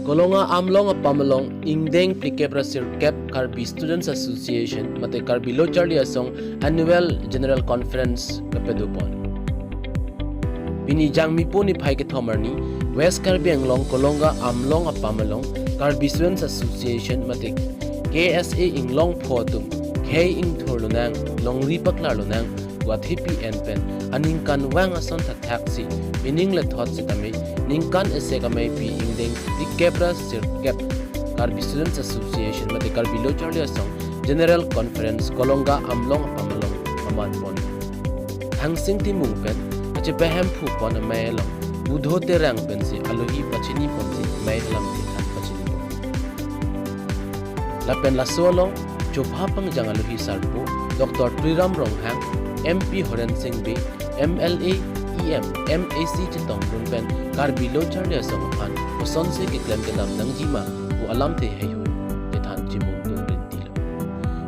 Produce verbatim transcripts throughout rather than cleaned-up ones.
Kolonga Amlong apam along ingdeng phlikep ra sirkep Karbi Students Association mate Karbi Lo Charli Asong Annual General Conference kapedopon. Pini Jangmipo niphai kethom arni West Karbi Anglong Kolonga Amlong apam along Karbi Students Association mate K S A inglong pho atum khei ingthur lonang, longri paklar lonang pu athepi en pen aningkanvang ason thakthaksi pining lethot sitame ningkan isi amaipi ingdeng phlikep ra sirkep Karbi Students Association mate Karbi Lo Charli Asong General Conference Kolonga Amlong apam along amanpon. Thangsing Timung pen kachepahem phupon amei along Budho Terang pensi alohi pachiniponsi amei alamthe than pachinipon. Lapen laso along chopha pangjang alohi sarpo Doctor Tuliram Ronghang, M P Horen Sing Bey, M L A, E M, M A C chetongdun pen Karbi Lo Charli Asong aphan kosonsi keklem kedam nangjima pu alamthe heihui chethan chimungdun rintilo.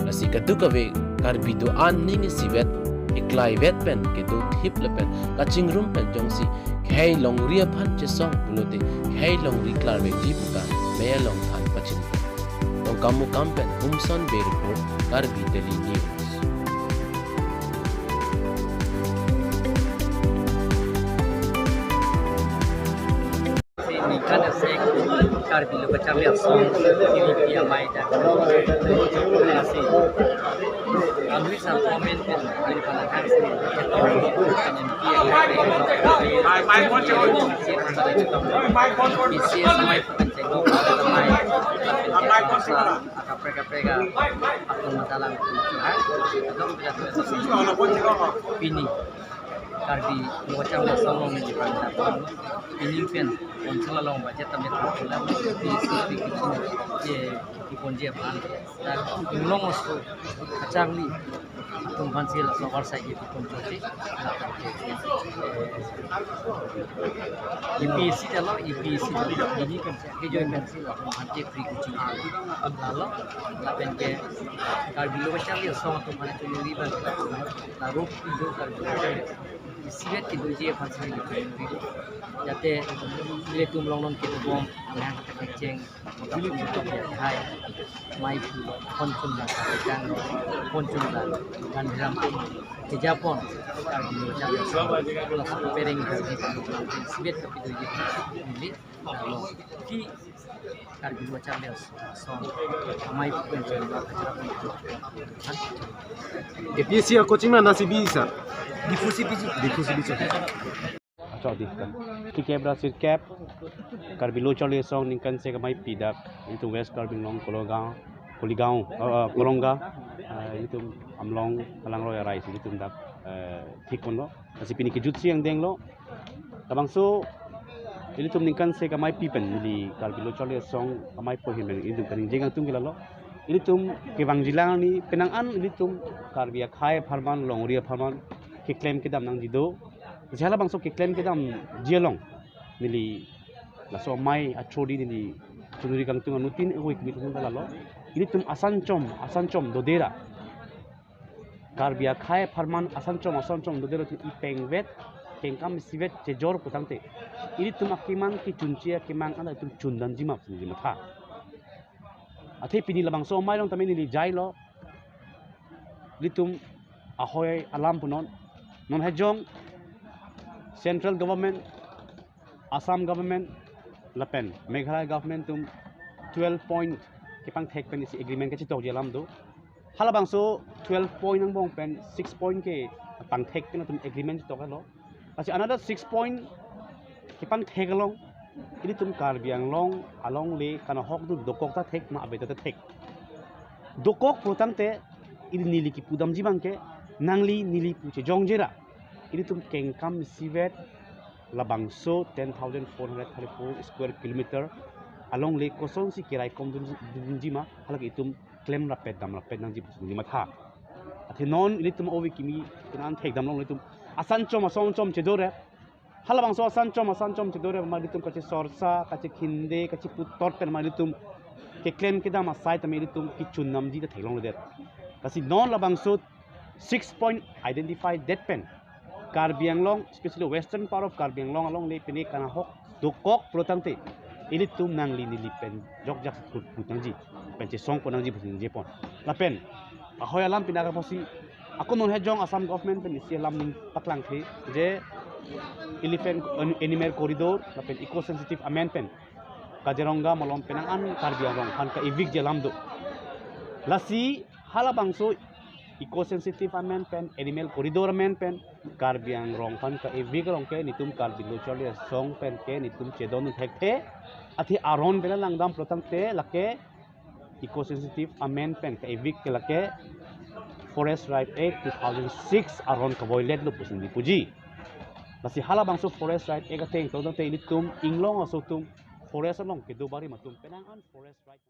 Lasi kadokave Karbi do-an ning isivet, iklaivet pen kedo thip lapen kachingrum pen jongsi khei longri aphan chesong pulote khei longri klarvekji pu ta amei along than pachin. Tongkamukam pen Humson Bey report, Karbi Daily News. Ningkan isi Karbi Lo Charli Asong K V P amei dak. Nasi kami sa komen pen, kami pada kan si, M P amei, P C amei, bukan cengkok amei, amei, akaprek-kaprek atum matalang, atum curhat, atum jatuh pini Karbi Lo Charli Asong along neli pangdam. Pini pen council along budget amit pangdam, P C P kiching je kiponji aphan. Dan inglong aso kacharli atum aphansi laso varsai kiponji. A P C dalo, A P C dalo. Pini pen ke join pensi laso aphan ke free coaching. Lalo lapen ke Karbi Lo Charli Asong atum aphan chunuri ban. Larup indo Karbi Lo Charli Asong isivet kedoji aphan sari. Jate ilitum longnon kedobom, amang kacheng, hai, mai phu, ponchun la, kang, ponchun la, kan ram, kejapon, Karbi Lo Charli Asong, laso pereng Karbi, isivet kedoji aphan sari. Lalo ki Karbi Lo Charli Asong amei pen chenglo kacharap. A P C a coaching na nasi bi sir. Difusi bi. Difusi bi sir. Acha di kan. Phlikep ra sirkep Karbi Lo Charli Asong ningkan isi amaipi dak ilitum West Karbi Anglong Kolonga, Koligaon, eh, Kolonga, eh, ilitum Amlong Alangroi arai si ilitum dak, eh, thik ponlo. Lasi pini kejutsi angdenglo. Labangso ilitum ningkan isi amaipi pen neli Karbi Lo Charli Asong amei apo ahin pen ilitum kaningje kangtung ke lalo. Ilitum kevangjilang arni penang an ilitum Karbi akhei apharman, longri apharman keklem kedam nangji do. Lasi halabangso keklem kedamji along neli laso amei achodi neli chunuri kangtung anuttin ewik mit hunda lalo. Ilitum asanchom, asanchom dodera. Karbi akhei apharman asanchom asanchom dodera atum ipengvet kengkam isivet chejor putangte ilitum akeman kechunche akemang an itum chundanji ma pusi neli matha. Athe pini labangso amei along tame neli jailo. Ilitum ahoi alam punon. Non hejong Central Government, Assam Government lapen Meghalaya Government atum twelve point kepangthek pen isi agreement kachetokji alam do. Halabangso twelve point angbong pen six point kepangthek pen atum agreement chetok lo. Lasi another six point kepangthek along ilitum Karbi Anglong alongle kanahok atum dokok ta thek ma abeta ta thek. Dokok putangte ili neli kipudamji abangke nangli neli pu chejongje ra ilitum kengkam isivet labangso ten thousand four hundred thirty-four square kilometer alongle kosonsi keraikom dun, dunji ma, halake itum klem rapet dam rapet nangji pusi neli matha. Athe non ilitum ove kimi kenan thekdam along ilitum asanchom asanchom chedore. Halabangso asanchom asanchom chedore ma ilitum kachesorsa, kachekhinde, kacheputot pen ma ilitum keklem kedam asai tame ilitum kechundamji ta theklongledet. Lasi non labangso six point identify det pen Karbi Anglong, especially western part of Karbi Anglong alongle pine kanahok dokok putangte ilitum nangli neli pen jokjak put put nangji, pen chesongpon nangji pusi ningje pon. Lapen ahoi alam pini apotsi ako non hejong Assam government pen isi alam ning paklangthe je elephant animal corridor lapen eco sensitive amen pen Kaziranga malom penang an Karbi Anglong aphan ka-evict ji alam do. Lasi halabangso eco sensitive amen pen, animal corridor amen pen Karbi Anglong aphan ka-evict along ke netum Karbi Lo Charli Asong pen ke netum chedon thekthe. Athe aron pen langdam pulotangte lake eco sensitive amen pen ka-evict ke lake Forest Right Act two thousand six aron ka-violate lo pusi neli puji. Lasi halabangso Forest Right Act ateng pulotangte ilitum inglong aso atum forest along kedo barim atum penang an forest right